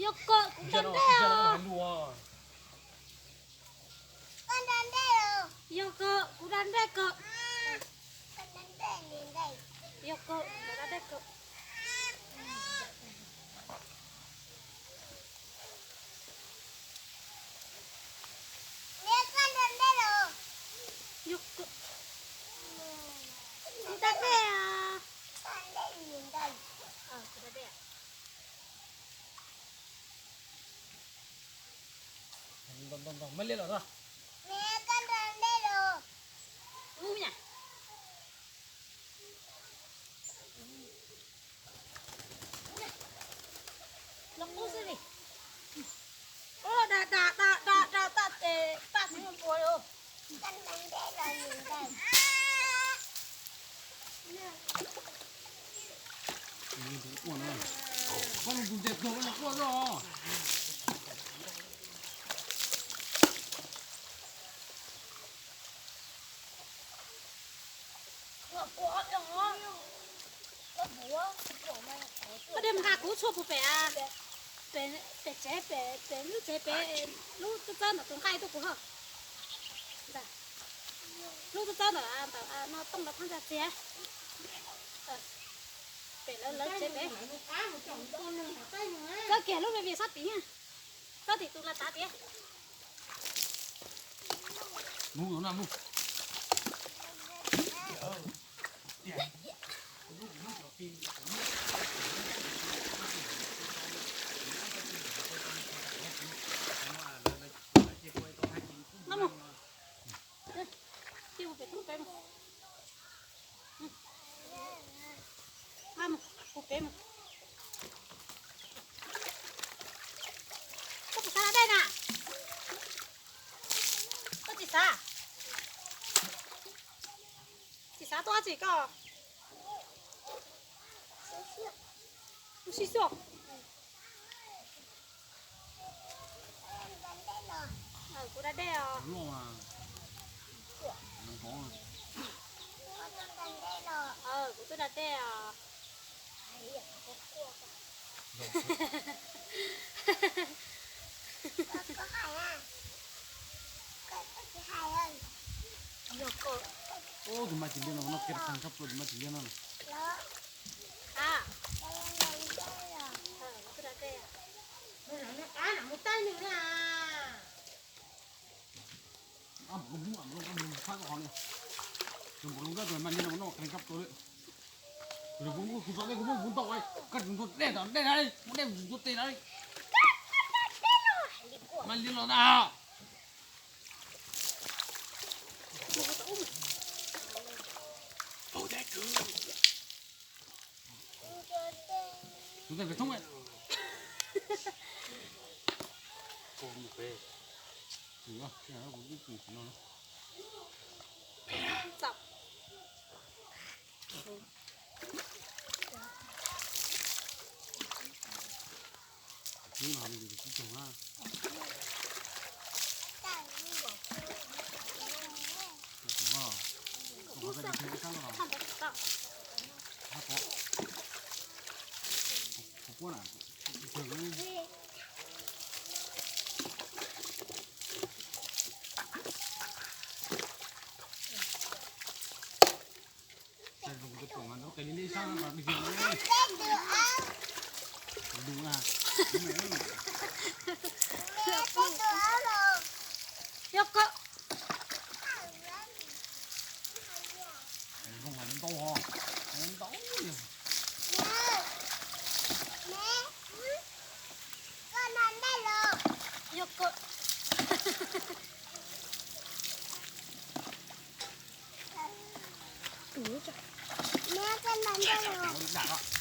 Yog koj kuv da dej os. Yog koj kuv da dej koj. Yog koj kuv da dej koj. Yog koj kuv da dej os. Kuv da dej. Ntau ntau ntau, maj liab los tau. Ub nyam. Los qub xwb li. Ub, da da da da da, taj ces taj xwb npua li. Ua na, koj tus ntses tuag koj quaj zoj. Koj dej mus nqa kuv tshuaj puag pem, pem tsev, pem lub tsev pem, lub txawb txawb ntawm tus nqaij tuaj kuv ho. Lub txawb txawb ntawm, ntawm no tooj ntawd phab ntsa txiag. Pem lawv lawv tsev pem. Txawb kiag lub me me sab tid, sab tim tus las tav tiag. Mus, cia mus pem thoob pem mus. Mus, mus pem mus. Koj puas xav da dej na? Koj tsis xav? Tsis xav tuaj tsis koj? Mus sib xyuas. Kuv da dej os. Kuv tuaj da dej os. Tus mas tsis liab no, no kiag tag kab tus mas tsis liab no. Ab, npam loo, npam loo, npam loo, npam loo, mas liab no, no kiag kab tus li. Kuv tso dej, kuv muab kuv ntau, koj tseem ntxuav dej, dej na, muab dej tseem ntxuav tes na. Mas liab los na. Tus ntawd pem thoob. Yog koj. Yog koj.